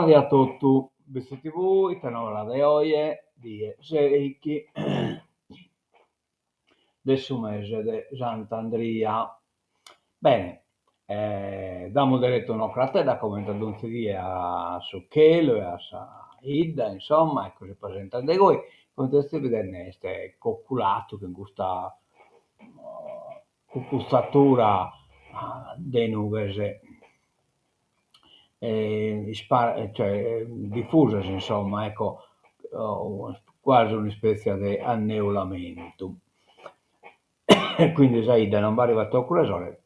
Bona die a totu, Bitzi TV, ite noas de oje, die seichi de su mese de Sant'Andria. Bene, damus deretu un'ocratedda comente donzi die a su chelu e a sa 'idda, insomma, ecco si presentat de goi, comente si bidet est coculatu cun custa cucutzatura de nughes cioè difusas insomma ecco quasi un'ispetzia de anneulamentu e quindi sa 'idda non b'arrivat totu 'e sole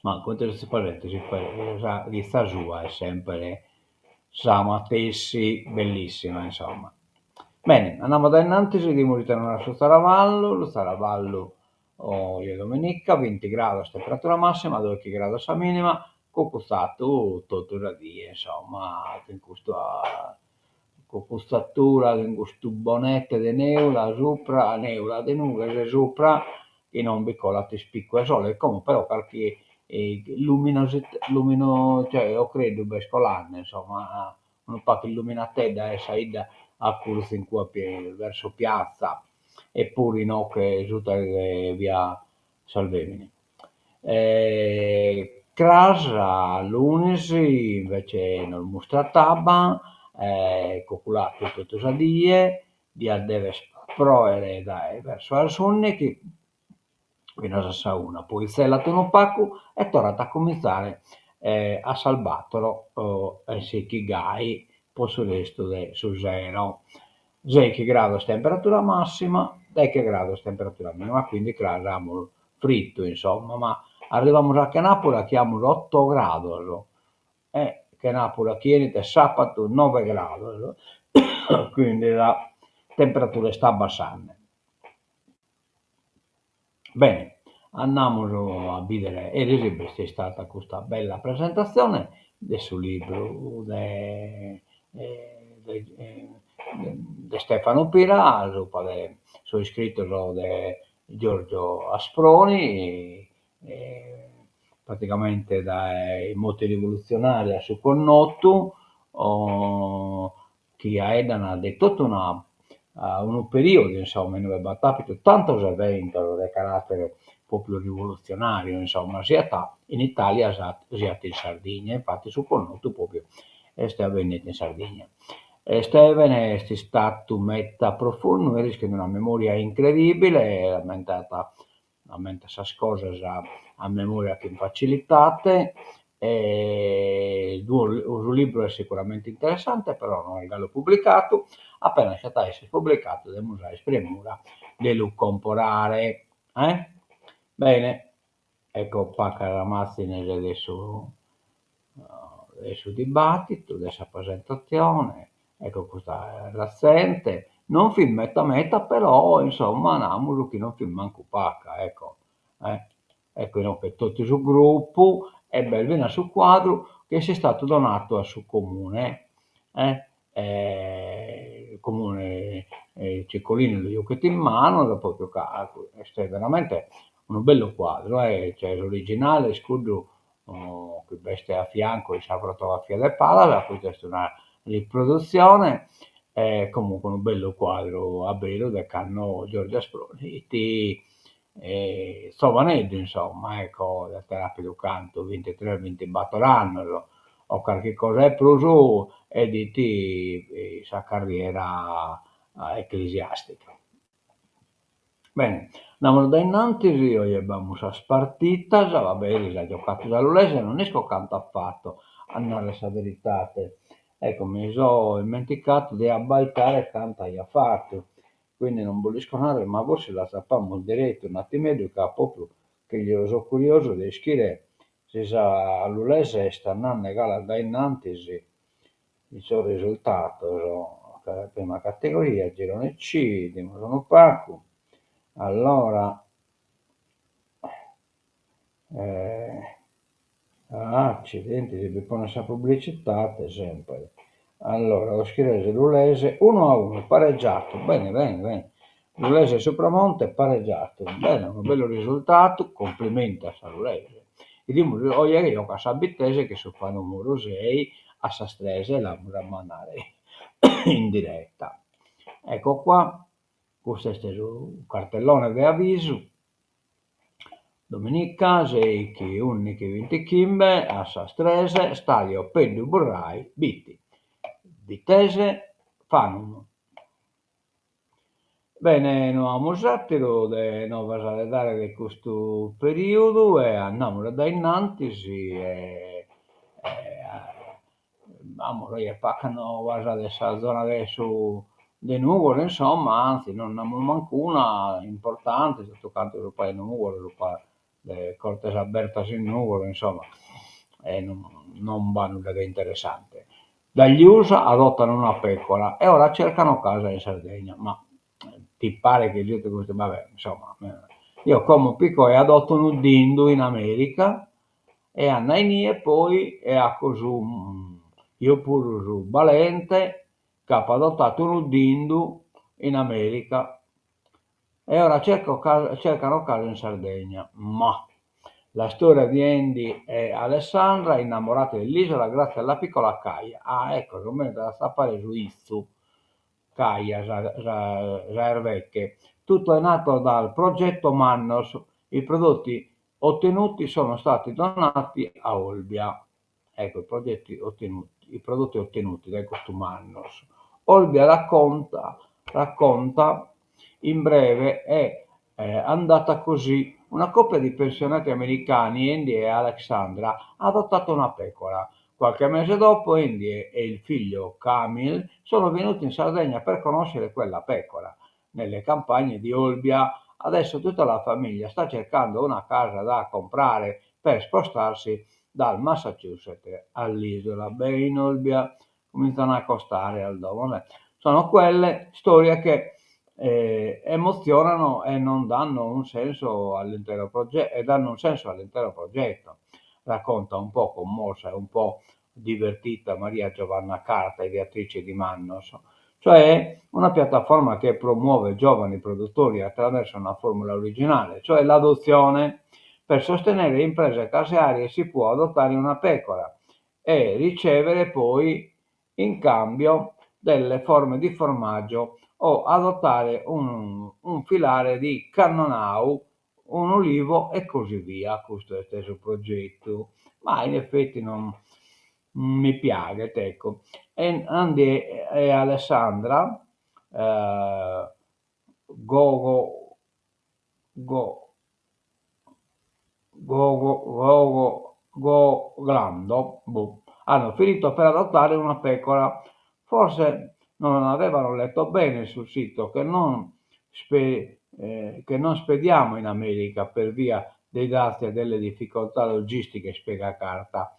ma comente si presentat sa chitza sua est sempre sa matessi bellissima insomma. Bene andamus dae innantis 'idimus ite nos narat su zaravallu, su zaravallu Oje dominica, binti grados temperatura massima, doichi grados sa minima, cucutzatu totu sa die, insomma, cun custa cucutzatura, cun custu bonete de neula supra, neula de nughes supra, chi non bi colat ispiccu 'e sole, como però carchi luminosi lumino cioè ocreddu b'est colande, insomma, unu pagu illuminatedda est sa 'idda a curtzu in cue verso piazza e puru inoche suta de via Salvemini. Cras lunis invece nos mustrat abba, coculatu totu sa die, diat dever proere dae verso a s'unnichi finas a sa una, poi zelat unu pagu e torrat a cumintzare a sas battoro e sichit gai po su restu de su sero. Seichi grados temperatura massima, deche grados temperatura minima, quindi cras amus frittu insomma, ma arrivamus a chenapura chi amus otto grados e chenapura chi 'enit e sapatu nove grados, quindi sa temperatura est abbassande. Bene, andamus a bìdere, eris b'est istada custa bella presentatzione de su libru de de Stefano Pira subra de sos iscritos de Giorgio Asproni, praticamente dae i moti rivoluzionari a su connotu chi 'aeddan de totu una unu periodu insomma inue b'at apidu tantos eventos de caratere propriu rivolutzionariu insomma siat in Italia siat in Sardigna, infati su connotu propriu est avennidu in Sardigna. Stevene est istadu meta profundu eris chin una memoria incredibile ammentat ammentat sas cosas a memoria chin facilitate e su libru est sicuramente interessante però no est galu publicadu, apenas chi at a esser publicadu demus aer premura de lu comporare eh. Bene, ecco pagas mazines de su de su dibattitu, de sa presentatzione, ecco custa est sa zente, non fit meta meta però insomma namus chi non fit mancu paga ecco eh ecco inoghe totu su gruppu e b'est finas su cuadru chi est istadu donadu a su comune eh comune Ciccolini lu juchet in manos propriu ca est veramente unu bellu cuadru eh cioè s'originale est cuddu chi b'est a fiancu in sa fotografia de palas, custa est una riprodutzione e comunque unu bellu cuadru a beru de cando Giorgio Asproni fit zovaneddu insomma ecco diat aer apidu cantu bintitres bintibattor annos o carchi cosa 'e prus e fit sa carriera ecclesiastica. Bene, andamus dae innantis, oje b'amus sas partitas, va be' eris at giocatu sa Lulese, non isco cantu at fatu, a narrer sa veridade, ecco mi so immenticatu de abbaitare cantu aiat fatu, quindi non bos l'isco narrer, ma forsis l'atzapamus deretu un'attimeddu ca propriu chi so curiosu de ischire si sa Lulese est andende galu a dae innantis In sos risultados, prima categoria, girone C, bidimus unu pagu, allora accidenti si bi ponet sa publicitate sempre, allora Oschirese Lulese unu a unu pareggiatu, bene bene bene, Lulese Supramonte pareggiatu, bene unu bellu risultatu, complimenti a sa Lulese, bidimus oje chi giocat sa Bittese chin su Panumuru sei. a sas tres e l'amus a mandare in diretta. Ecco qua, custu est su cartellone de avisu, dominica seichi undichi bintichimbe a sas tres, stadio Peddu Burrai, Bitti, Bittese, Fanum. Bene, no amus àteru de novas de dare de custu perìodu e andamus a dae innantis e amus oje pagas novas de sa zona de su de Nùgoro, insomma, antzis no nd'amus mancuna importante, totu cantu su de Nùgoro, su de Cortes Abertas in Nùgoro, insomma, e non b'at nudda de interessante. Dagli USA adottano una pecora e ora cercano casa in Sardegna, ma ti pare chi siat custu, va bè, insomma, eo como pico e adotto unu dindu in America e ando a inie poi e aco su, eo puru su balente c'apo adottatu unu dindu in America e ora cerco cercano casa in Sardegna, mah. La storia di Andy e Alessandra, innamorati dell'isola grazie alla piccola Kaya. Ah ecco, sunt bennidos a atzapare su 'izzu, Kaya, sa sa sa 'erveche. Tutto è nato dal progetto Mannos, i prodotti ottenuti sono stati donati a Olbia. Ecco, i progetti ottenuti, i prodotti ottenuti dae custu Mannos. Olbia racconta, racconta in breve è andata così. Una coppia di pensionati americani, Andy e Alexandra, ha adottato una pecora. Qualche mese dopo Andy e il figlio Camille sono venuti in Sardegna per conoscere quella pecora, nelle campagne di Olbia. Adesso tutta la famiglia sta cercando una casa da comprare per spostarsi dal Massachusetts all'isola. Beh, in Olbia comintzan a costare al domo. Sono quelle storie che emozionano e non danno un senso all'intero progetto e danno un senso all'intero progetto. Racconta un po' commossa e un po' divertita Maria Giovanna Carta, ideatrice di Mannos, cioè una piattaforma che promuove giovani produttori attraverso una formula originale, cioè l'adozione. Per sostenere imprese casearie si può adottare una pecora e ricevere poi in cambio delle forme di formaggio o adottare un, un filare di cannonau, un ulivo e così via. Custu est su progetu. Ma in effetti non mi piaghet, ecco. E Andy e Alessandra Gogo Go Gogo Gogo Goglando boh, hanno finito per adottare una pecora. Forse non avevano letto bene sul sito che non spe, eh, che non spediamo in America per via dei dazi e delle difficoltà logistiche, spiega Carta.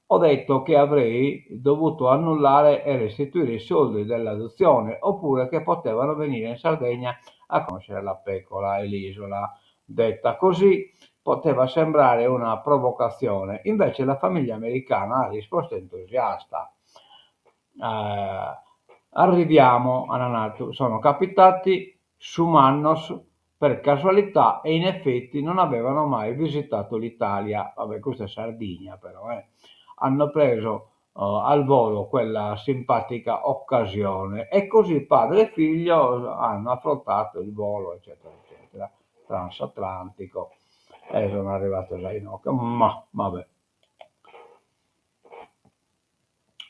Ho detto che avrei dovuto annullare e restituire i soldi dell'adozione oppure che potevano venire in Sardegna a conoscere la pecora e l'isola. Detta così poteva sembrare una provocazione, invece la famiglia americana ha risposto entusiasta. Uh, arriviamo a Nanatu, sono capitati su Mannos per casualità e in effetti non avevano mai visitato l'Italia. Vabbè, questa è Sardigna però, eh. Hanno preso uh, al volo quella simpatica occasione e così padre e figlio hanno affrontato il volo, eccetera, eccetera, transatlantico e sono arrivato a inoghe. Ma vabbè.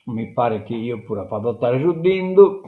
Mi pare chi eo puru apo adottare su dindu.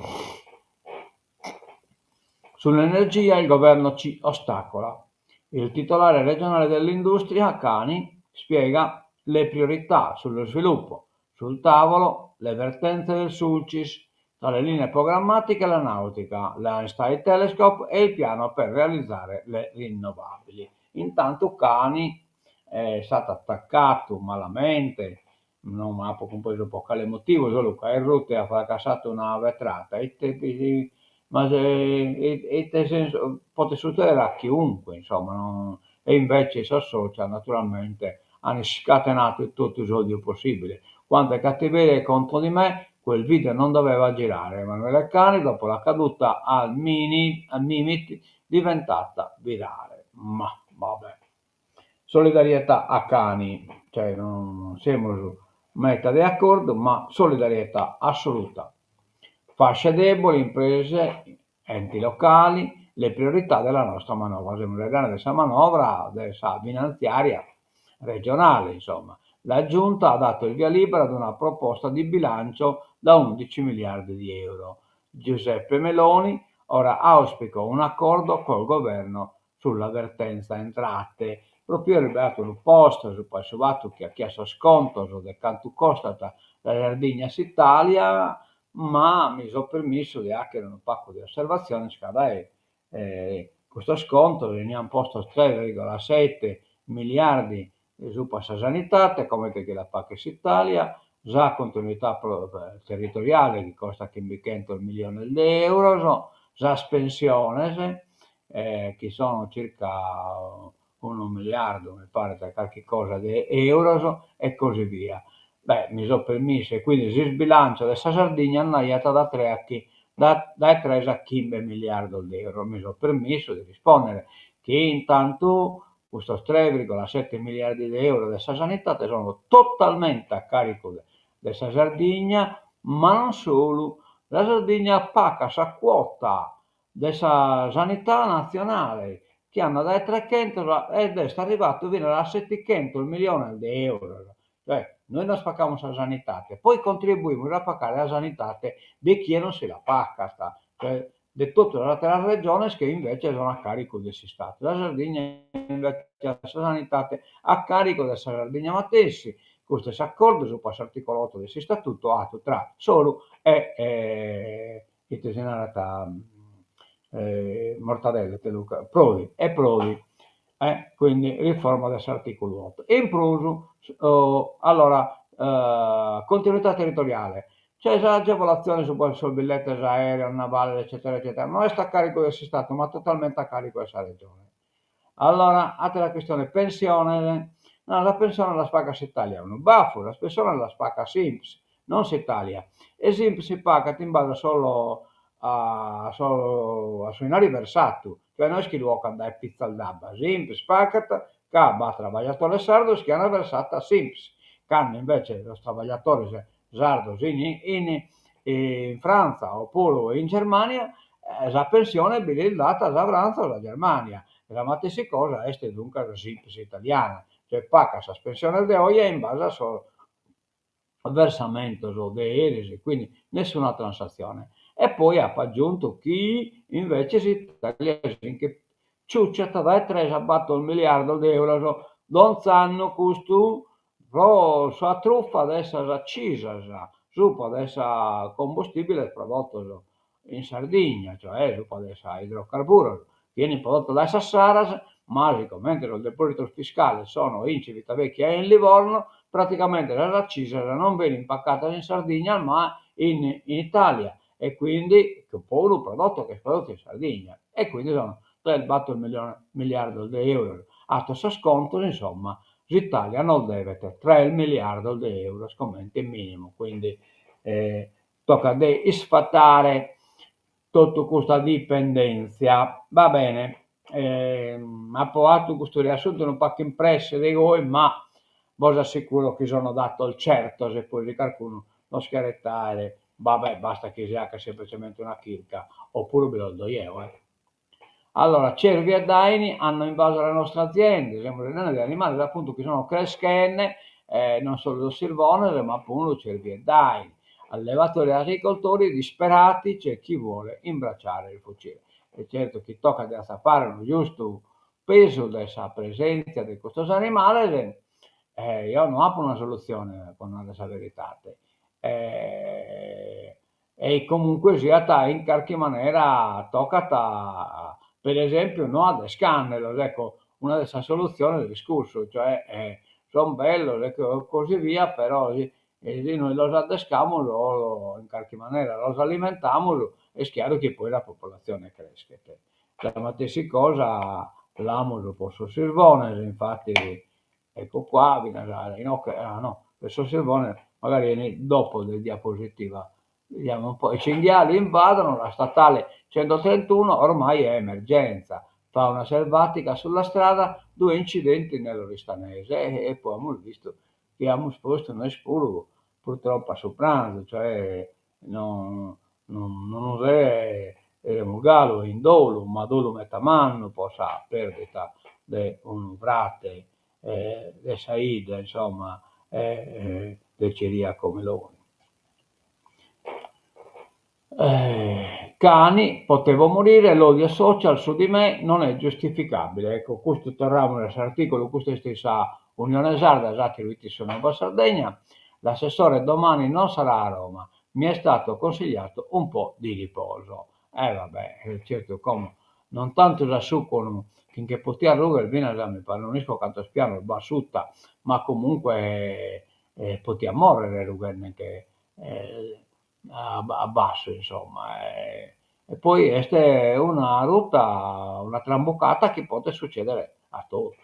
Sull'energia il governo ci ostacola. Il titolare regionale dell'industria, Cani, spiega le priorità sullo sviluppo. Sul tavolo le vertenze del Sulcis, tra le linee programmatiche la nautica, l'Einstein Telescope e il piano per realizzare le rinnovabili. Intanto Cani è stato attaccato malamente, non apo cumpresu po cale motivu, solu ca est rutu e at fracassatu una vetrata, ite ma se ite sensu, podet sutzedere a chiunque insomma, no e invece sos social naturalmente an iscatenatu totu s'odiu possibile. Quante cattiverie contro di me, quel video non doveva girare. Emanuele Cani dopo la caduta al mini, al Mimit diventata virale. Ma vabbè. Solidarietà a Cani, cioè non semus. Meta de acordu ma solidarietà assoluta. Fasce deboli, imprese, enti locali, le priorità della nostra manovra. Semus faeddende de sa manovra de sa finantziària regionale, insomma. La Giunta ha dato il via libera ad una proposta di bilancio da 11 miliardi di euro. Giuseppe Meloni, ora auspico un accordo col governo sulla vertenza entrate. Propriu eris b'at unu post subra su fatu chi 'achiat sos contos de cantu costat sa Sardigna a s'Italia, ma mi so permissu de 'achere unu pacu de osservatziones ca dae custos contos 'enian postos tres virgola sete miliardi subra sa sanitate, comente chi la paghet s'Italia, sa continuità territoriale chi costat chimbichentos milliones de euros, sas pensiones chi sono circa unu miliardu mi paret e carchi cosa de euros e così via. Beh, mi so permissu e quindi s'isbilanciu de sa Sardigna andaiat da tre a chi dae tres a chimbe miliardos de euros. Mi so permissu de rispondere chi intantu custos tres virgola sette miliardi de euros de sa sanitate sono totalmente a caricu de sa Sardigna, ma non solu, sa Sardigna pagat sa quota de sa sanità natzionale chi andat dae trechentos ed est arrivatu finas a setichentos milliones de euros, cioè nois nos pagamus sa sanitate, poi contribuimus a pagare sa sanitate de chie non si la pagat, cioè de totu sas ateras regiones chi invece sono a caricu de s'Istatu. Sa Sardigna invece at sa sanitate a caricu de sa Sardigna matessi, custu est s'acordu subra s'articulu oto de s'Istatutu atu tra Soru e ite si narat Mortadella ite lu Prodi e Prodi eh quindi riforma de s'articulu oto. In prus allora continuità territoriale, cioè s'agevolatzione subra sos billetes aereos, navales eccetera eccetera no est a caricu de s'Istatu ma totalmente a caricu de sa Regione. Allora atera chistione, pensiones, no sas pensiones las pagat s'Italia, unu bafu, sas pensiones las pagat s'Inps, non s'Italia, e s'Inps pagat in base a sos a sos a su 'inari versatu, cioè no est chi lu 'ocat dae pitzas d'abba, s'Inps pagat ca b'at traballadores sardos chi an versatu a s'Inps, cando invece sos traballadores sardos in in in Frantza opuru in Germania sa pensione bi lis dat sa Frantza o sa Germania, e sa matessi cosa est duncas s'Inps italiana, cioè pagat sas pensiones de oje in base a sos versamentos de eris, quindi nessuna transazione. E poi apo aggiuntu chi invece s'Italia si nche ciuciat dae tres a bator miliardos de euros donz'annu, custu pro sa trufa de sas acisas subra de sos combustibiles prodotos in Sardigna, cioè subra de sos idrocarburos chi 'enint prodotos dae sa Saras, ma sigomente sos depositos fiscales sono in Civitavecchia e in Livorno, praticamente sas acisas non benint pagadas in Sardigna ma in Italia e quindi pro unu prodotto chi est prodottu in Sardigna e quindi sono tres bator miliardos de euros. Atos sos contos, insomma, s'Italia nos devet tres miliardos de euros comente minimu, quindi tocat de isfatare totu custa dipendèntzia. Va bene, apo atu custu riassuntu unu pagu in presse de goi, ma bos assicuro chi sono datos certos e poi si carcunu los cheret àere, va bè, basta chi si 'acat semplicemente una chirca, opuru bi los do jeo eh. Allora, cervi e daini hanno invaso le nostre aziende, semus faeddende de animales appuntu chi sono creschende, non solu sos sirbones, ma puru cervi e daini. Allevatori e agricoltori disperati, c'è chi vuole imbracciare il fucile. E certu chi tocat de atzapare unu giustu pesu de sa presèntzia de custos animales, eo no apo una solutzione, pro narrer sa veridade. E comunque siat in carchi manera tocat per esempiu no addescandelos, ecco, una de sas solutziones est cussu, cioè son bellos e così via, però si si nois los addescamus o in carchi manera los alimentamus est chiaru chi poi sa popolatzione creschet. Sa matessi cosa l'amus pro sos sirbones, infati Ecco qua, finas a inoghe, ah no, per sos sirbones magari 'enit dopo de diapositiva, vediamo un po', i cinghiali invadono la statale 131, ormai è emergenza, fauna selvatica sulla strada, due incidenti nell'Oristanese e poi amus vistu. chi amus postu nois puru purtroppo a su pranzu, cioè non non semus galu in dolu, ma dolu meda mannu po sa perdita de unu frade de sa 'idda insomma de Ciriaco Meloni. Cani, potevo morire, l'odio social su di me non è giustificabile, ecco custu torramus a s'articulu, custu est in sa Unione Sarda, s'atteru fit in sa Nuova Sardegna, l'assessore domani non sarà a Roma, mi è stato consigliato un po' di riposo. E va bè, certu como non tantu s'assuconu chi nche potiat rugher finas a mi paret non isco cantos pianos b'at suta, ma comunque potiat morrer rughende·nche a bassu insomma e poi est una ruta, una trambucada chi podet sucedere a totu.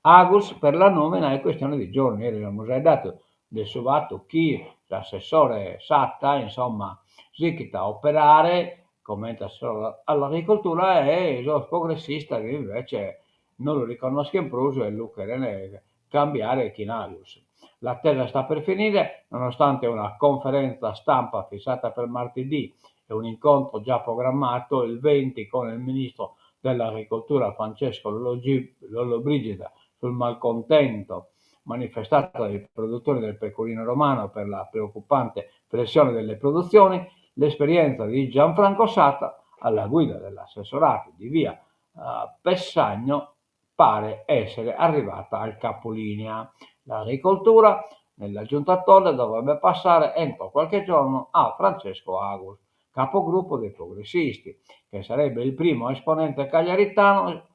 Agus per la nomina è questione di giorni, eris amus faeddadu de su fatu chi s'assessore Satta insomma sighit a operare comente assessore all'agricoltura e sos progressistas invece no lu riconnoschen prus e lu cheren cambiare chin Agus. L'attesa sta per finire, nonostante una conferenza stampa fissata per martedì e un incontro già programmato il 20 con il ministro dell'Agricoltura Francesco Lollobrigida sul malcontento manifestato dai produttori del pecorino romano per la preoccupante flessione delle produzioni, l'esperienza di Gianfranco Satta alla guida dell'assessorato di via Pessagno pare essere arrivata al capolinea. L'agricoltura nella giunta Todde dovrebbe passare entro qualche giorno a Francesco Agus, capogruppo dei progressisti, che sarebbe il primo esponente cagliaritano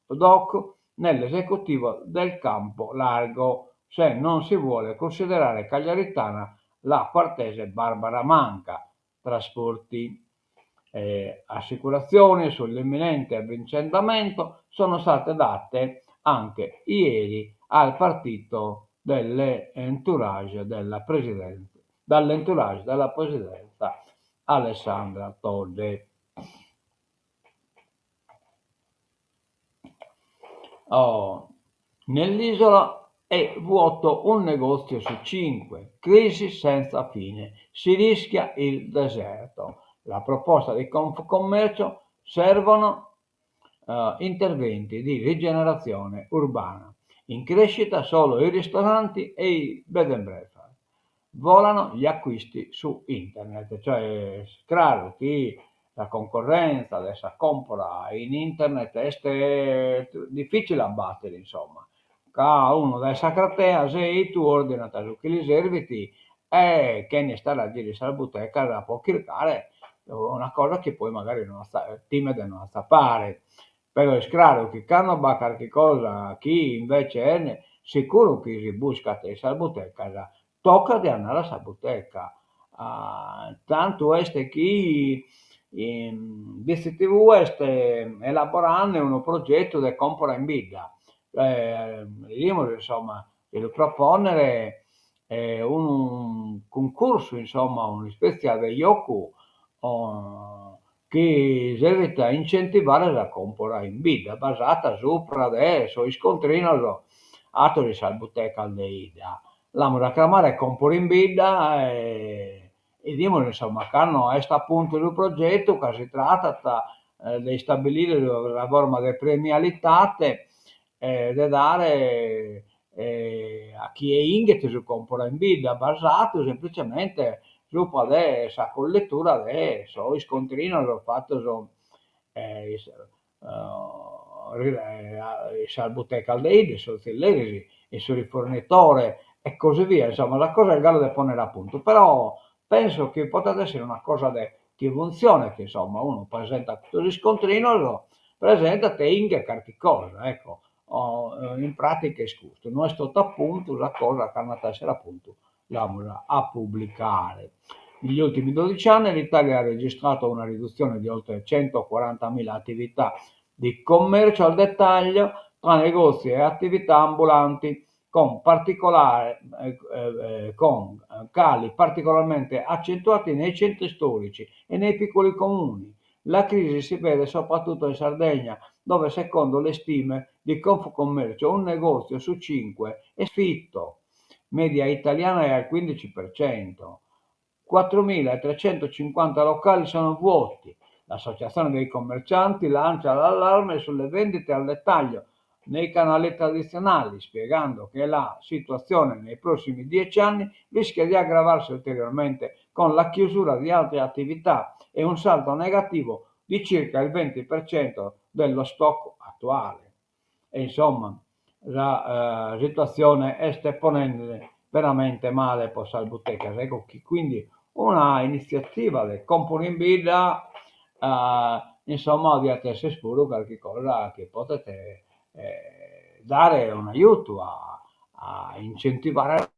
doc nell'esecutivo del campo largo, se non si vuole considerare cagliaritana la quartese Barbara Manca, trasporti. Eh, assicurazioni sull'imminente avvicendamento sono state date anche ieri al partito dell'entourage della presidenza, dall'entourage della presidenza Alessandra Todde. Oh, nell'isola è vuoto un negozio su 5, crisi senza fine, si rischia il deserto. La proposta di Confcommercio servono eh, interventi di rigenerazione urbana. In crescita solo i ristoranti e i bed and breakfast. Volano gli acquisti su internet, cioè est craru chi sa concorrenza de sa compora in internet est dificile a battere insomma, ca unu dae sa cratea seitu ordinat su chi li servit e chene istare a giri sas butecas po chircare una cosa chi poi magari no timet de no atzapare. Però est craru chi cando b'at carchi cosa chi invece est sicuru chi si buscat in sas butecas, tocat de andare a sa buteca. Tantu est chi BitzTV est elaborande unu progetu de compora in bidda, bidimus insomma de lu proponnere unu cuncursu insomma un'ispètzia de jocu chi servit a incentivare sa compora in bidda, basata supra de sos iscontrinos 'atos in sas butecas de 'idda. L'amus a cramare compora in bidda e 'idimus insomma cando est a puntu su progetu ca si tratat de istabilire una forma de premialidade de dare a chie 'inghet su compora in bidda, basadu semplicemente supra de sa colletura de sos iscontrinos fatos in sas butecas de 'idda, in sos tzilleris, in su rifornitore e così via, insomma sa cosa est galu de ponnere a puntu, però penso chi potat essere una cosa de chi funtzionet, insomma, unu presentat custos iscontrinos, presentat e 'inghet carchi cosa, ecco, in pratica est custu, no est totu a puntu sa cosa, cando at a essere a puntu l'amus a publicare. Negli ultimi 12 anni l'Italia ha registrato una riduzione di oltre 140.000 attività di commercio al dettaglio tra negozi e attività ambulanti, con particolare, con cali particolarmente accentuati nei centri storici e nei piccoli comuni. La crisi si vede soprattutto in Sardegna, dove secondo le stime di Confcommercio un negozio su 5 è sfitto. Media italiana è al 15 per cento. 4.350 locali sono vuoti. L'associazione dei commercianti lancia l'allarme sulle vendite al dettaglio nei canali tradizionali, spiegando che la situazione nei prossimi 10 anni rischia di aggravarsi ulteriormente con la chiusura di altre attività e un saldo negativo di circa il 20% dello stock attuale. E insomma, sa situatzione est ponende veramente male po sas butegas, ecco chi quindi una initziativa de compora in bidda insomma diat esser puru carchi cosa chi podet dare un'ajutu a incentivare.